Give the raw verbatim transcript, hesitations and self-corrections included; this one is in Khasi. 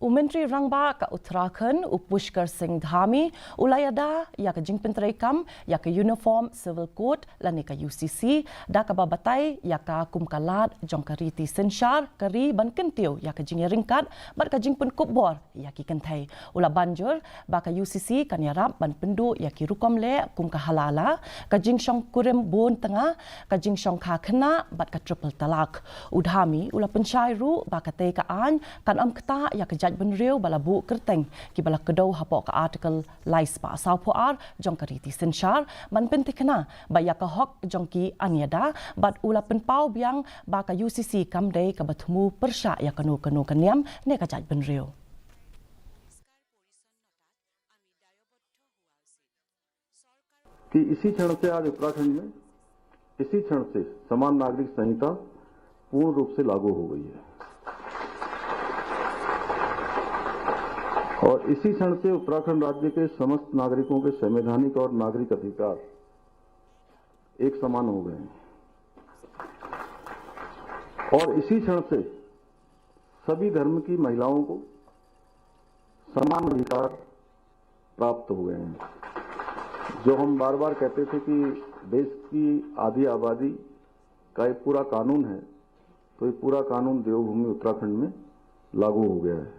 U Myntri Rangbah ka Uttarakhand, u Pushkar Singh Dhami, u la ïada ïa ka jingpyntreikam ïa ka Uniform Civil Code lane ka U C C, da kaba batai ïa ka kum ka lad jong ka riti synshar ka ri ban kyntiew ïa ka jingïaryngkat bad ka jingpynkup bor ïa ki kynthei. U la ban jur ba ka U C C kan ïarap ban pynduh ïa ki rukom leh kum ka halala, ka jingshong kurim bun tnga, ka jingshong kha khynnah bad ka triple talak. U Dhami u la pynshai ruh ba katei ka aiñ kan ym ktah ïa ka jaitbynriew ba la buh kyrteng kiba la kdew hapoh ka Article lai spah sawphew ar jong ka riti synshar ban pynthikna ba ïa ka hok jong ki yn ïada, bad u la pynpaw biang ba ka U C C kam dei kaba thmu pyrshah ïa kano kano ka niam ne ka jaitbynriew. कि इसी क्षण से आज उत्तराखंड में इसी क्षण से समान नागरिक संहिता पूर्ण रूप से लागू हो गई है। और इसी क्षण से उत्तराखंड राज्य के समस्त नागरिकों के संवैधानिक और नागरिक अधिकार एक समान हो गए हैं। और इसी क्षण से सभी धर्म की महिलाओं को समान अधिकार प्राप्त हो गए हैं। जो हम बार बार कहते थे कि देश की आधी आबादी का एक पूरा कानून है, तो ये पूरा कानून देवभूमि उत्तराखंड में लागू हो गया है।